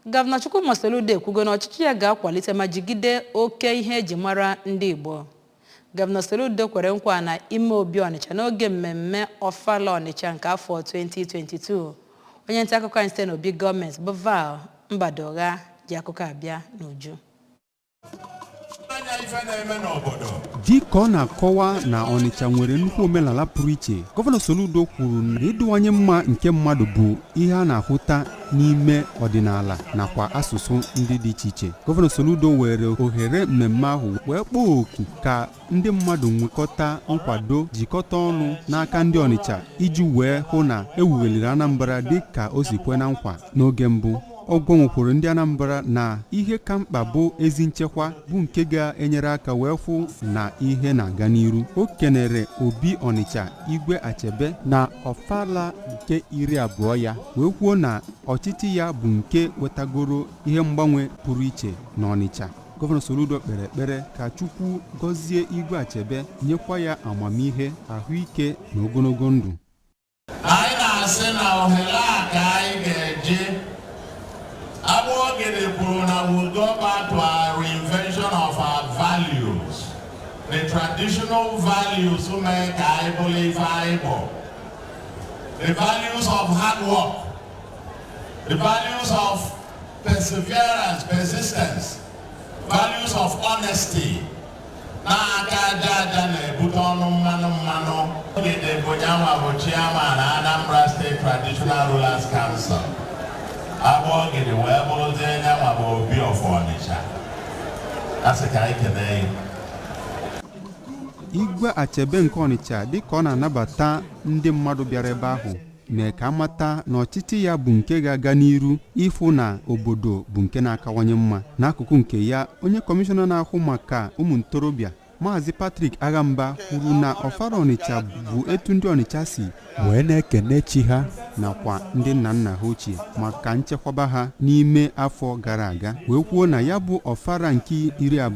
Gọvanọ Chukwuma Soludo ekwugo na ọchịchị ya ga-akwalite ma jigide oke ihe eji mara ndị Igbo. Gọvanọ Soludo kwere nkwa na ime obi Ọnịcha n'oge mmemme Ọfala Ọnịcha nke afọ 2022. Onye nta akụkọ anyị site n'obi gọọmenti bụ Val Mbadogha ji akụkọ abịa n'uju. Anya ife na-eme n'obodo. Dị ka ọ na-akọwa na Ọnịcha nwere nnukwu omenala pụrụ iche, Gọvanọ Soludo kwuru na ịdịwanye mma nke mmadụ bụ ihe a na-ahụta n'ime ọdịnala nakwa asụsụ ndị dị iche iche. Gọvanọ Soludo were ohere mmemme ahụ wee kpọọ oku ka ndị mmadụ nwekọta nkwado, jikọta ọnụ n'aka ndị Ọnịcha iji wee hụ na ewugheliri Anambra dị ka o si kwe na nkwa n'oge mbụ. Ọ gwanwekwuru ndị Anambra na ihe ka mkpa bụ ezi nchekwa, bụ nke ga-enyere aka wee hụ na ihe na-aga n'iru. O kenere obi Ọnịcha, Igwe Achebe, na ọfala nke 20 ya, wee kwuo na ọchịchị ya bụ nke wetagoro ihe mgbanwe pụrụ iche na Ọnịcha. Gọvanọ Soludo kpere ekpere ka Chukwu gọzie Igwe Achebe, nyekwa ya amamihe, ahụike na ogologo ndụ. Anyị na-asị na ohere a ka anyị ga-eji Agbogede kwuru na we go back to our reinvention of our values, the traditional values mee ka anyị bụrụ ife anyị bụ, the values of hard work, the values of perseverance, persistence, values of honesty. N'aka aja aja na-ebute ọnụ mmanụ mmanụ. Ogede bụ nyanwa bụ chairman Anambra State Traditional Rulers Council. Agbogede wee bụrụzie nyanwa bụ Obi of Onitsha. A sị ka anyị kelee ya. Igwe Achebe nke Ọnịcha, dịka ọ na-anabata ndị mmadụ bịara ebe ahụ, mee ka amata na ọchịchị ya bụ nke ga-aga n'iru ịfụ na obodo bụ nke na-akawanye mma. N'akụkụ nke ya, onye kọmishọna na-ahụ maka ụmụ ntorobịa, Maazị Patrick Aghamba, kwuru na Ọfala Ọnịcha bụ etu ndị Ọnịcha si wee na-ekene chi ha nakwa ndị nna nna ha ochie maka nchekwaba ha n'ime afọ gara aga, wee kwuo na ya bụ Ọfala nke 20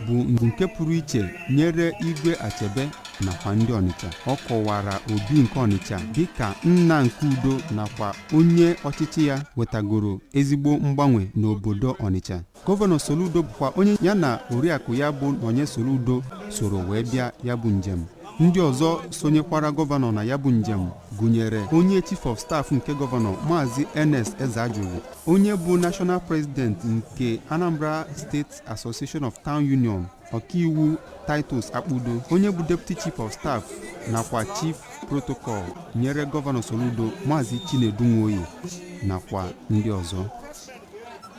bụ nke pụrụ iche nyere Igwe Achebe nakwa ndị Ọnịcha. Ọ kọwara obi nke Ọnịcha dịka nna nke udo nakwa onye ọchịchị ya wetagoro ezigbo mgbanwe n'obodo Ọnịcha. Gọvanọ Soludo bụkwa onye ya na oriakụ ya bụ Nonye Soludo soro wee bịa ya bụ njem. Ndị ọzọ sonyekwara gọvanọ na ya bụ njem gụnyere onye chief of staff nke gọvanọ, Maazị Ernest Ezeajughi, onye bụ national president nke Anambra State Association of Town Union, Ọkaiwu Titus Akpudo, onye bụ deputy chief of staff nakwa chief protocol nyere Gọvanọ Soludo, Maazị Chinedu Nwoye, nakwa ndị ọzọ.